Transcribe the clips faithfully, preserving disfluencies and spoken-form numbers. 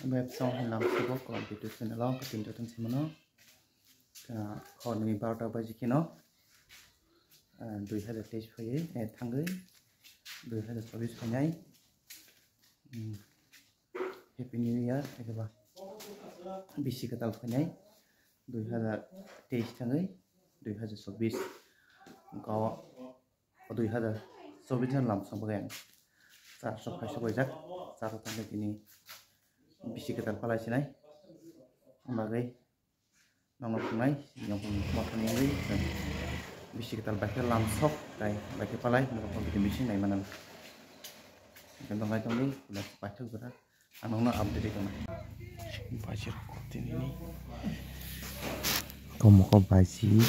Web song hai lam subo ko video channel o kotini joto se mano. Ka hor ni barota baji kino, ah, dui hazar teis phaiwi, eh, thangwi dui hazar chobis phainai. Hmm. Happy New Year, ekaba bisi kwtal phainai dui hazar teis thangwi dui hazar chobis. Ko o dui hazar chobis ni lam song bagwi ang church o phai sok rijak, church o thangwi tini bisi kwtal palai sinai. Bagwi nokno thwngnai, yongkhong mothani wngwi bisi kwtal bai khe lam sok tai bai khe palai norok bini bising nai manang. Hwnkhe noknai tongwi paithak jora. Ang nokno update tongna. Baji rok tini ni. Komo ko baji.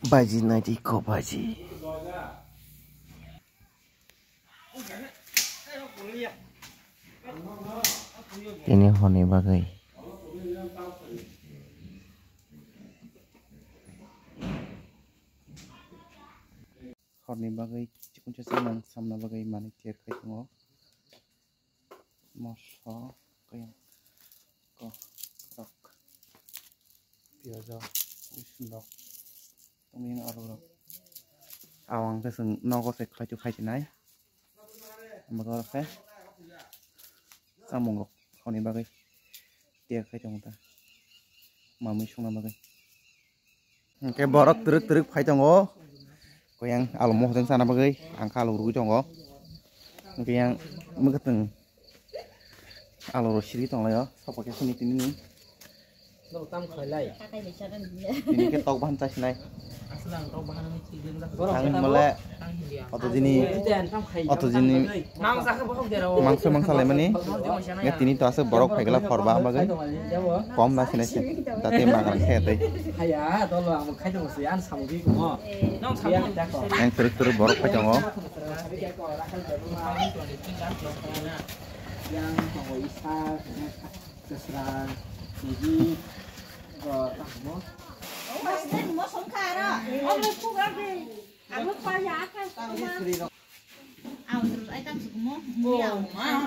Baji nai di ko baji. Tini hor ni bagwi. Hor ni bagwi chikon cha samung samna bagwi manwi tiyar khai tongo. Moso, kayang, kok, rok, piyajo, rosong rok, tongmani alu rok. Awang khe chwng nogo se khlai tu khai sinai. Omo khe samung rok hor ni bagwi tiyar khai tongo ta. Mamwi songna bagwi. Hwnkhe borok twrwk twrwk phai tongo. Koyang alu mohojang chana bagwi, ang khe alu rwgwi tongo. Hwnkhe yang mwkhwtwng alu rw sirwi tonglaio, sokpha khe sini tini ni. Tam khlailai. Tini khe tok bahan chasinai. Aswk ang tok bahan ni thik ring jak. Ang himale auto jini, auto jini. Mangsa mangsa laimani. Ya tini to aswk borok phaigala phorba bagwi. Kom na sinai se. Date magrang khe tei. Haya, dolo ang khai tongo se, ang samung bi kumo. Nang samung. Ang twrwk twrwk borok phai tongo. Yang tongo isa, kesra, ini, go, tamo. Ang ma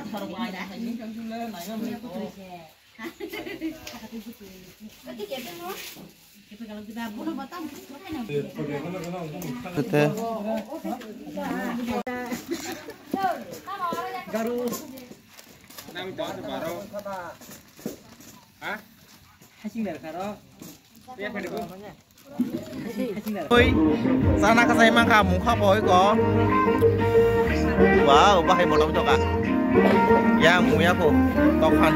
tharo ba ai ni kan jule nai na mai ko. Kete. Garu. Nang jauh se baro. Ha? Hasing dari karo. Oi, sana kasai mangka mukha boy ko. Wow, bahai motom joka. Ya muya ko, tokhan.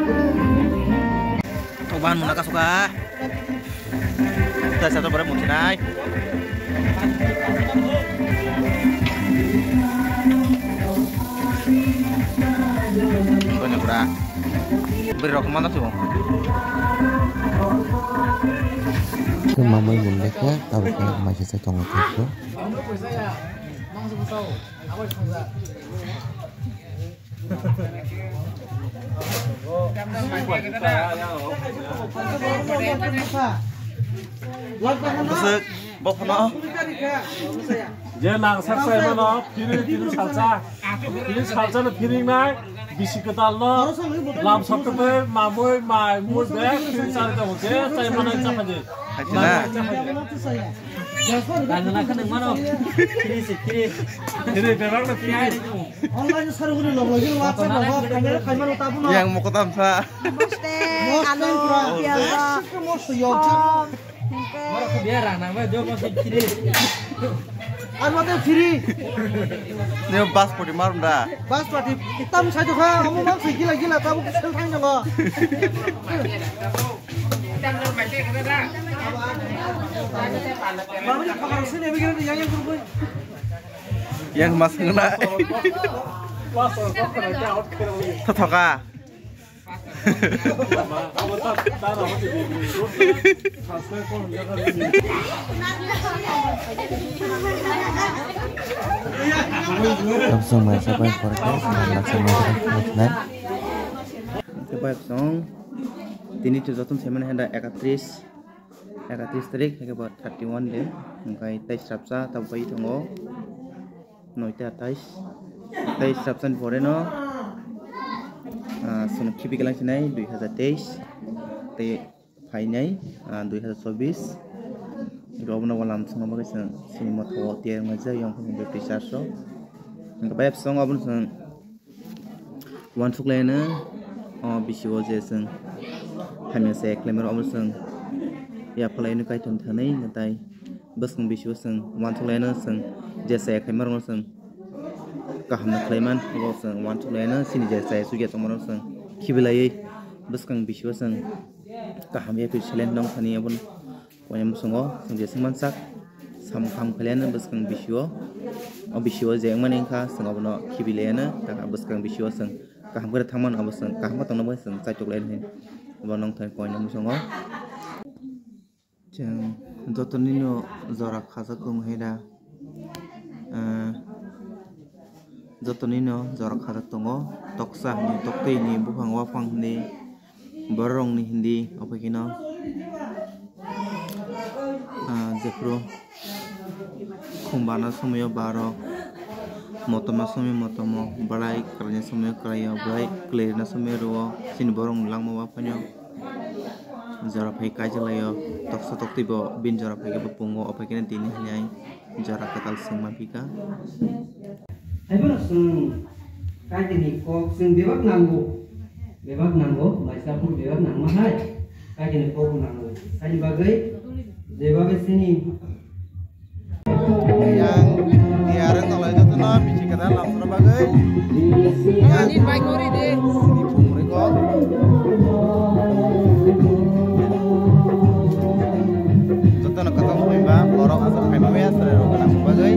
Tokhan muna kasuka. Kita satu barang mungkin ai. Banyak pura. Beri rok mana tuh? Mamai mundaka, tabuk maisa sa tongo thangko. Bwswk, bophano. Je nang sak sai mano, phiri, phiri salsa. Phiri salsa no phiri nai, bisi kwtal no, lam sok kwtwi, mamui, mai, mui, bek, phiri chari tongo, je chai mano chakha di. Haisina. Phiri se, phiri. Phiri, bebak no phiri. Online saruguni log login WhatsApp log khaimano, khaimano tabuk no. Yang moko tamsa. Moste, moste alu, pura. Piyajo. Moste, moste, yo. Hom, hingke. Biya rang nang bai, do moste phiri. Ar mate phiri. Neo bas poti marum da. Bas poti, itam sai to kha, omo mang sai gila gila, tabuk sel thang jongo. Mami, khakar sini, ebi kira yang yang kurkui. Yang mas ngena. Thoka. Tamsong mai sabai porka, laksa mai sabai porka. Oke, baik song. Tini tu jotun semen henda ekatris. Ekatris tarik, hingke bo thirty one de, hingke tei srapsa tabuk bai tongo, noita atais, tei srapsa ni pore no Ah, chwng khibi kwlang sinai dui hazar teis tei phainai, ah, dui hazar chobbish. Obono bo lam songna bagwi chwng chini motha o tiyar wngjak, yang phano bwtwi charso. Hwnkhe bai bwskango obono chwng uansuk laino, o bisi o je chwng hamya se khlaimani obono chwng yapha laino Kaitor thani, natai bwskang bisi o chwng uansuk laino chwng je se khlaimani chwng kaham no khlaiman, obo chwng uansuk laino chini je chaya chukya tongmano chwng khibi laiwi bwskang bisi o chwng kaham yaphi silent nong thani obono. Koinai bwskango chwng jeswk mansak, samung kaham khlaiyano bwskang bisio, o bisio je wngmani wngkha, chwng obono khibi laiyano, tei bwskang bisio chwng kaham khe thangmano, obo chwng kaham khe tongna bagwi chwng chaitok laiyano, obo nongthani koinai bwskango. Chwng jotonino jora khajak tongo hai da, ah, jotonino jora khajak tongo, toksa hwnwi, toktwi hwnwi, buphang waphang hwnwi, bororokni hindi, obo kheno, ah, jephuru khum barna somoio baro, motom na somoio motomo, bwlai kwlaina somoio kwlaio, bwlai kwlwi rwna somoio rwo, chini borokni langma o phaino jora phai kaijak laio, toksa toktwi bo bini jora phai khe bo pungo, obo kheno tini hwnwi ai. Jora kwtal swngma phi kha. Haiphano chwng Kaitorni kok chwng bebak nango, bebak nango, maisa phuru bebak nangma hai, Kaitorni kok bo nango. Haini bagwi je bagwi chini yang tiyar wng tonglaio jotono bisi kwtal lamsora bagwi. Yang chini phung rwkho. Jotono kwtal khumui ba borok aswk phaima maya chwrairok gwnang bagwi.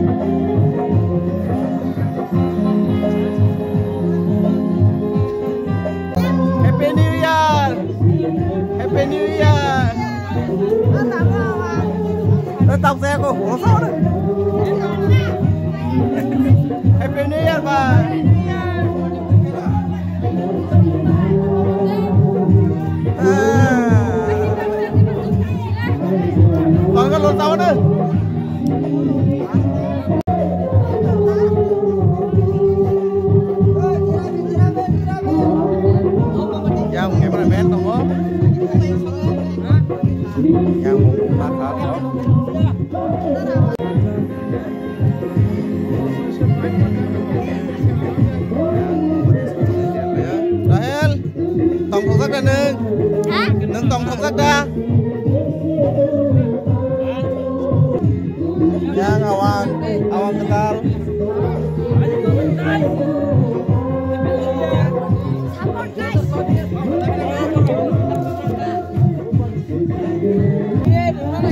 Happy New Year! Happy New Year! Eh, tak saya kok, kosong. Happy New Year, bye. Ah. Tolga lo tao na. Yang cameraman tongo. Yang ma kha tongo. Rahel, tongthokjak da nwng? Ha? Nwng tongthokjak da? Yang awang, awang kwtal.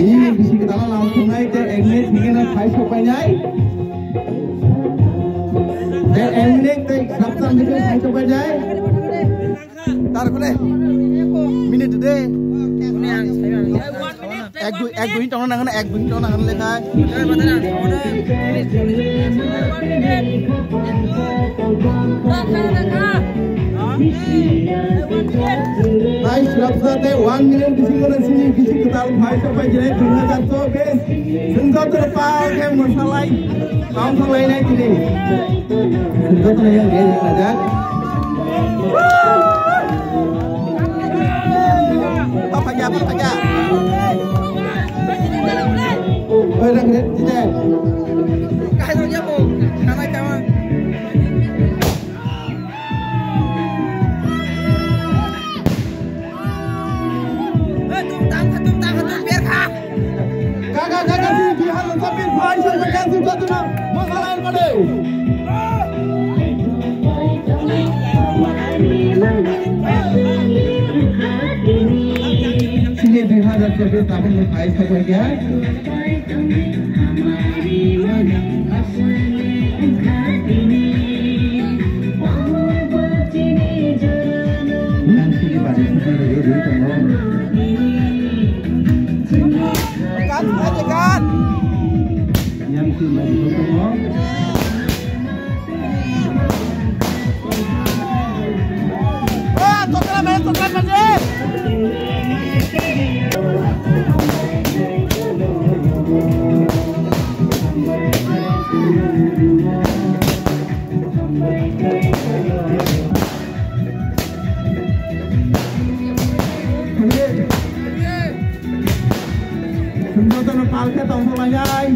Bini bisi kwtal lam tongnai tei engine thwngwi no phai sok painai. Tei engine tei sapsa hwnkhe phai sok painai. Tar kule. Minute de. Ek dui, ek dui tongna nangan, ek dui tongna nangan lekhai. Hai, srapsa tei one million bisingo no sini bisi kwtal phai sok pai jai dui hazar chobbish. Chwng joto no pal khe mwsalai, tong thok lai nai tini. Chwng joto no yang dia yang ajak. Apa kya, apa kya? Oi, rak, rak, tite. Kahai rok ya, bo. Kanai tama. Kaka, kaka, si Bihar lo tapi phai sa kaka si katu na. Masala el made. Sini dui hazar chobbish tahun lo phai sa kaka. Ang khe tongthok lainai.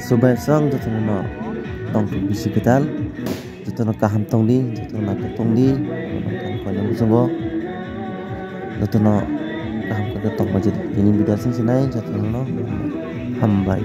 Subai sang jotono no tongthok bisi kwtal, jotono kaham tongdi, jotono naithok tongdi, jotono kaham khe tongma jedi. Tini video sing sinai jotono no hambai.